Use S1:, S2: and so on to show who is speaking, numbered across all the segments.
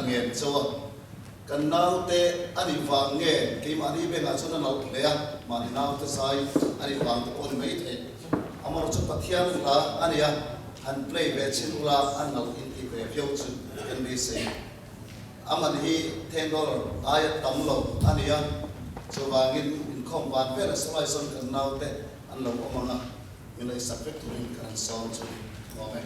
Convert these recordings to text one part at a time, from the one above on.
S1: han ngen chauh a, kan naute a nih vang nge keimahni bengah chuan a nalh hle a, mahni naute zai a nih vang te pawh a ni maithei. Amaherawh chu Pathian hla a nia, han play ve chin ula a nalh intih ve viau chu kan beisei. A man hi ten dollar aia tam lo a ni a, chuvangin inkhawm van vel a sawlai sawn kan naute an lo awm ang a, min leisak vek turin kan han sawm chu nuam e.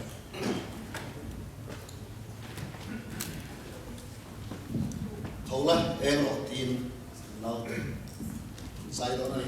S1: Tho la eng rawh tiin naute an zai dawn a ni.